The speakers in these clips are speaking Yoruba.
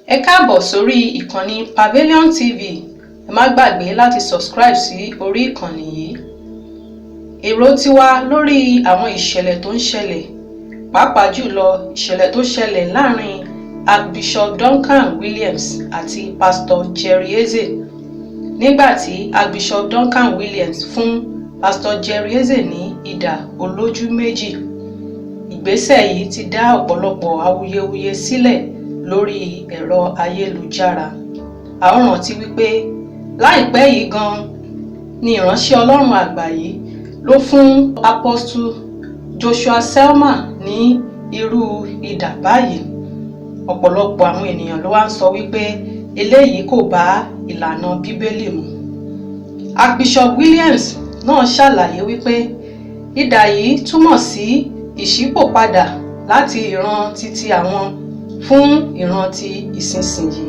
Ẹ káàbọ̀ sórí ìkànnì Pavilion TV. Ẹ má gbàgbé láti subscribe sí orí ìkànnì yìí. Èrò tiwa lórí àwọn ìṣẹ̀lẹ̀ tó ń ṣẹlẹ̀, pàápàá jùlọ ìṣẹ̀lẹ̀ tó ṣẹlẹ̀ láàrin Archbishop Duncan Williams àti Pastor Jerry Eze, nígbà tí Archbishop Duncan Williams fún Pastor Jerry Eze ní idà olójú méjì. Ìgbésẹ̀ yìí ti dá ọ̀pọ̀lọpọ̀ awuyewuye sílẹ̀ lórí ẹ̀rọ ayélujára. A ó rántí wípé láìpẹ́ yìí gan ni ìránṣẹ́ Ọlọ́run àgbà yìí ló fún Apostle Joshua Selman ní irú idà báyìí. Ọ̀pọ̀lọpọ̀ àwọn ènìyàn ló wá ń sọ wípé eléyìí kò bá ìlànà Bíbélì mu. Archbishop Williams náà ṣàlàyé wípé idà yìí túmọ̀ sí ìṣípòpadà láti ìran titi àwọn fún ìran ti ìsinsìnyí.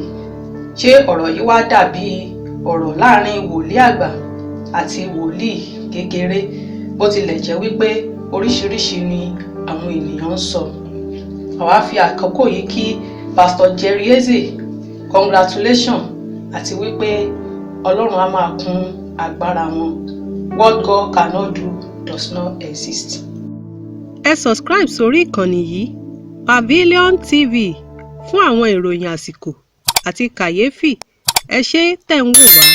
Ṣé ọ̀rọ̀ yìí wá dàbí ọ̀rọ̀ láàrin wòlíì àgbà àti wòlíì kékeré? Bó tilẹ̀ jẹ́ wípé oríṣiríṣi ni àwọn ènìyàn ń sọ. Àwa fi àkókò yìí kí Pastor Jerry Eze congratulation àti wípé Ọlọ́run á máa kún agbára wọn. What God cannot do does not exist. Ẹ subscribe sórí ìkànnì yìí, Pavilion TV, fún àwọn ìròyìn àsìkò àti kàyéfì. Ẹ ṣé tẹ̀ ń wò wá.